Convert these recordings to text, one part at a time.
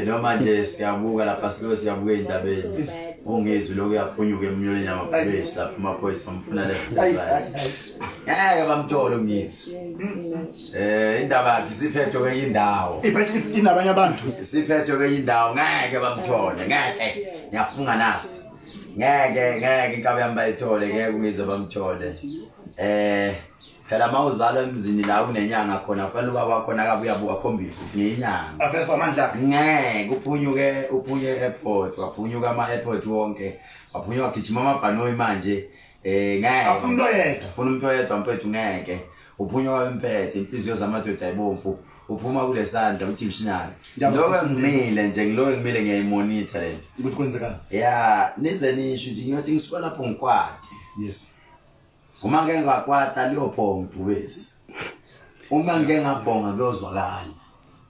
Noma nje siyabuka lapha, siloke siyabuka ey'ndabeni, ungizwi lokhu uyaphunyuka emnyoleni yamabhubesi lapha, amaphoyisa amfuna left and right, ngeke bamthole ungizwi. Indaba yakhe isiphethwe kwenye indawo. Iphethe inabanye abantu. Isiphethwe kwenye indawo, ngeke bamthole, ngeke, ngiyafunga nasi, ngeke, ngeke inkabi yami bayithole, ngeke ungizwe bamthole. Phela uma uzalwa emzini la kunenyanga khona, kufanele ubaba wakhona akabe uyabuka akhombise ukuthi ngiyinyanga. Avezwa amandla akhe. Ngeke uphunyuke, uphunye e-airport, waphunyuka ama-airport wonke, waphunyuka, wagijima amabhanoyi manje. Ngeke. Afuna umuntu oyedwa. Afuna umuntu oyedwa mfethu, ngeke. Uphunyuka bemphethe, inhliziyo zamadoda ayibomvu. Uphuma kulesandla udictionary. Ngiyabona. Lokho ngimile nje, ngiloko ngimile ngiyayimonitha lento. Ukuthi kwenzekani? Ya, nize nisho nje ngiyothi ngisuka lapho ngikwate. Uma ngeke ngakwata liyobhonga ibhubesi. Uma ngike ngabhonga kuyozwakala.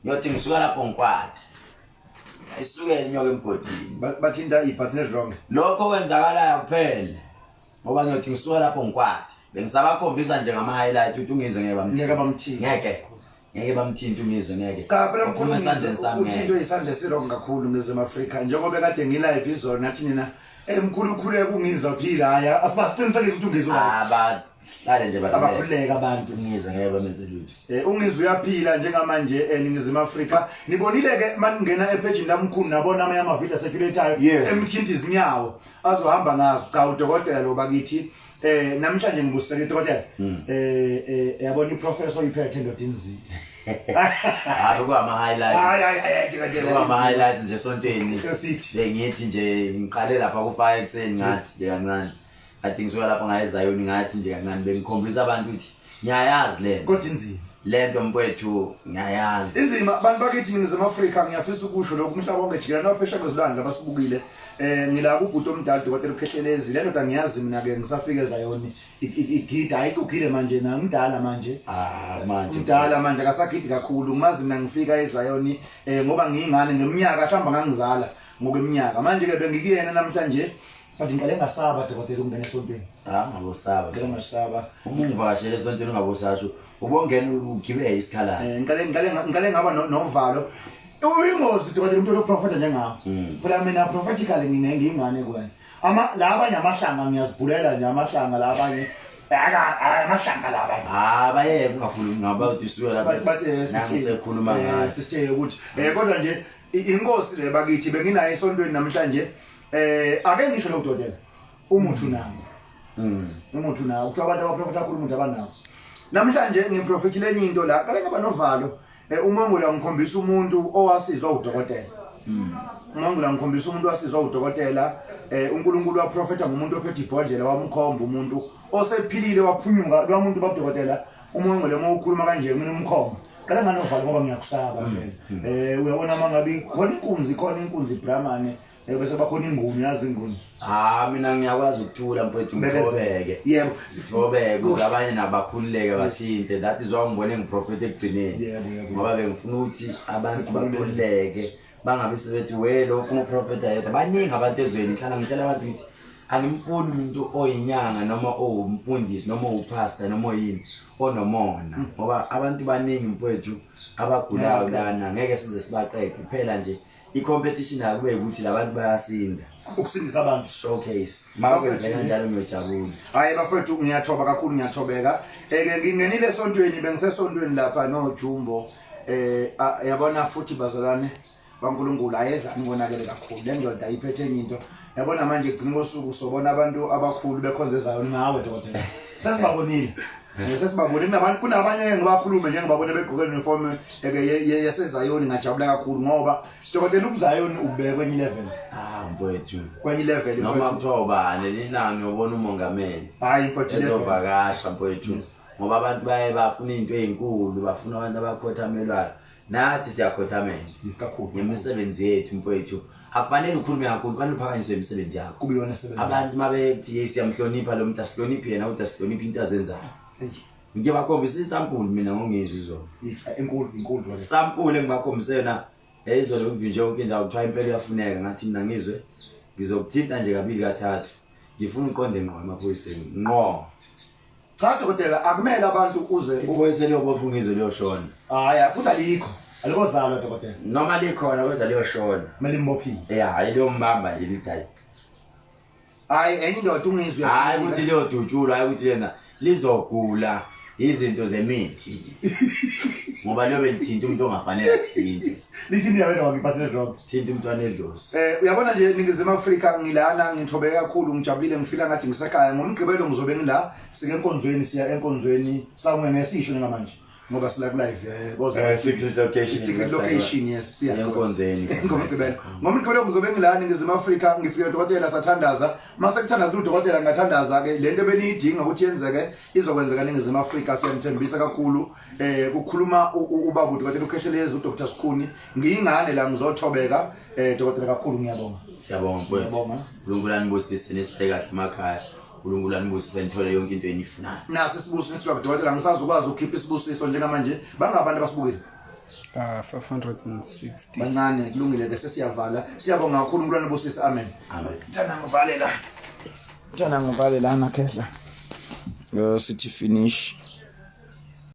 Ngiyothi ngisuka lapho ngikwate. Ayisukele inyoka emgodini. Bathinta ibhathini wrong. Lokho kwenzakalayo kuphela. Ngoba ngiyothi ngisuka lapho ngikwate. Bengisabakhombisa nje ngama highlight ukuthi ungizwe ngeke bamthinte. Ngeke bamthinte. Ngeke. Ngeke bamthinte ungizwe, ngeke. Cha phela mkhulu, Waphuma esandleni sami, ngeke. uthintwe isandla esirong kakhulu ngezwe Afrika, njengoba kade ngilive izolo nathi nina mkhulu ukhuleka ungizwa phila, hayi asibasiqinisekise ukuthi ungizwa right. Abahlale nje ba Abakhuleka abantu. Ungizwe ngeke bamenze lutho. Ungizwe uyaphila njengamanje eNingizimu Afrika. Nibonile ke maningena ephejini lamkhulu, nabona amanye amavidiyo circulatayo emthinta izinyawo azohamba ngazo. Cha, udokotela lo bakithi, namhlanje ngibuseke dokotela. Yabona iprofessor iphethe ndoda inzima. Hayi, kwama highlights. Hayi hayi hayi dokotela. Kwama highlights nje esontweni. Sithi. Bengithi nje ngiqale lapha ku-5 ekuseni, ngathi nje kancane. Ngathi ngisuka lapho ngaye eZayoni, ngathi nje kancane bengikhombisa abantu ukuthi ngiyayazi lento. Kodwa inzima. Lento mfowethu ngiyayazi. Inzima bantu bakithi Ningizimu Afrika, ngiyafisa ukusho lokhu umhlaba wonke jikelele naphesheya kwezilwandle abasibukile. Ngila kubhuti omdala dokotela uKhehlelezi. Le ndoda ngiyazi mina ke ngisafika eZayoni igida, ayigugile manje na ngidala manje. Ah, manje. Umdala manje akasagidi kakhulu. Ngimazi mina ngifika eZayoni ngoba ngiyingane ngeminyaka, mhlawumbe ngangizala ngokweminyaka. Manje ke bengikuyena namhlanje. But ngiqale ngasaba dokotela ukungena esontweni. Ah, ngabosaba. Ngiqale ngasaba. Uma ungivakashele esontweni ungabosasho, ubongena ugibele isikhala. Ngiqale ngaba novalo. Uyingozi dokotela umuntu oprofeta njengawe. Phela mina prophetically ngingane kuwena. Ama la abanye amahlanga ngiyazibhulela nje amahlanga la abanye. Aka amahlanga la abanye. Ah, bayeke ungakhulumi ngaba uthi usuke lapha. Bathi Nangisekhuluma ngathi. Sithe ukuthi kodwa nje inkosi le bakithi benginayo esontweni namhlanje. Ake ngisho lokho dokotela. Umuthi unawo. Umuthi unawo. Kuthiwa abantu abaprofetha kakhulu umuthi abanawo. Namhlanje ngiprofethile enye into la. Qale ngaba novalo. Umongula ngikhombisa umuntu owasizwa udokotela. Umongula ngikhombisa umuntu owasizwa udokotela. uNkulunkulu waprofetha ngomuntu ophethe ibhodlela, wamkhomba umuntu osephilile waphunyuka lo muntu babudokotela. Umongula uma ukhuluma kanje kumina umkhomba. Qala nganovalo ngoba ngiyakusaba phela. Uyabona mangabe khona inkunzi, khona inkunzi Brahmane. Bese bakhona inguni, yazi inguni. Ah, mina ngiyakwazi ukuthula mfowethu, ngithobeke. Ngithobeke ukuze abanye nabakhululeke bathinte. That is why ngibone ngiprofet ekugcineni. Yebo, yebo. Ngoba bengifuna ukuthi abantu Sikhululeke. bakhululeke, bangabe sebethi we lokhu umuprofeta yedwa. Baningi abantu ezweni, ngihlala ngitshela abantu ukuthi angimfuni umuntu oyinyanga noma owumfundisi noma owupastor noma oyini onomona, ngoba abantu baningi mfowethu abagulayo lana, ngeke size sibaqede. Kuphela nje i-competition akube ukuthi labantu bayasinda. Ukusindisa abantu. Showcase. Makwenzeka kanjalo ngiyojabula. Hayi bafethu, ngiyathoba kakhulu, ngiyathobeka. Ke ngingenile esontweni, bengisesontweni lapha noJumbo. Yabona futhi bazalwane baNkulunkulu ayezani konakele kakhulu. Le ndoda iphethe enye into. Yabona manje egcina kosuku sobona abantu abakhulu bekhonza eZayoni ngawe dokotela. Sesibabonile. Sesibabonile kunabantu, kunabanye ngibakhulume nje ngibabone begqoke uniform eke yaseZayoni, ngajabula kakhulu ngoba dokotela ubuZayoni ubekwe kwenye level. Ah mfowethu. Kwenye level Noma mfowethu. kuthiwa ubani lilanga ngiyobona umongameli. Hayi mfowethu level. Ezovakasha mfowethu. Yes. Ngoba abantu baye bafuna into ezinkulu, bafuna abantu abakhothamelwayo. Nathi siyakhothamela. Yes, kakhulu. Ngemisebenzi yethu mfowethu. Akufanele ukhulume kakhulu, kufanele uphakanyiswe imisebenzi yakho. Kube yona esebenza. Abantu mabethi hey siyamhlonipha lo muntu, asihloniphi yena kodwa sihlonipha into azenzayo. Eyi. Ngiyabakhombisa isampuli mina ngongizwe izolo. Eyi, enkulu, inkulu wena. Sampuli engibakhombise yona izolo kuvinjwe yonke indawo, kuthiwa impela iyafuneka. Ngathi mina ngizwe ngizokuthinta nje kabili kathathu. Ngifuna uqonde ngqo emaphoyiseni. Ngqo. Cha dokotela, akumele abantu uze Iphoyisa liyobopha ungizwe liyoshona. Hayi, futhi alikho. Alikozalwa dokotela. Noma likhona kodwa liyoshona. Kumele imbophile. Ya, liyombamba nje lithi hayi. Hayi enye indoda ungizwe. Hayi ukuthi liyodutshulwa, hayi ukuthi yena lizogula izinto zemithi nje. Ngoba liyobe lithinta umuntu ongafanele athinte. Lithi niya wena wangiphathele wrong. Thinta umntwana edlozi. Uyabona nje Ningizimu Afrika ngilana ngithobeke kakhulu ngijabulile ngifila ngathi ngisekhaya ngomgqibelo ngizobe ngila sike enkonzweni siya enkonzweni somewhere ngesisho njengamanje ngoba sila ku live boza Secret location. Secret location yes siya khona. Enkonzweni. Ngomgqibelo. Ngomgqibelo ngizobe ngila Ningizimu Afrika ngifike udokotela sathandaza mase kuthandaza udokotela ngathandaza ke lento ebeniyidinga ukuthi yenzeke izokwenzeka Ningizimu Afrika siyanithembisa kakhulu kukhuluma ubaba udokotela uKhehlelezi uDr Sikhuni ngiyingane la ngizothobeka dokotela kakhulu ngiyabonga. Siyabonga mfowethu. Ngiyabonga. uNkulunkulu anibusise nisiphe kahle emakhaya. uNkulunkulu anibusise nithole yonke into enifunayo. Nasi isibusiso nithi dokotela ngisazokwazi ukukhipha isibusiso njengamanje bangabantu abasibukile. 560. Bancane kulungile ke sesiyavala. Siyabonga kakhulu uNkulunkulu anibusise amen. Amen. Thanda ngivale la. Thanda ngivale la nakhehla. Sithi finish.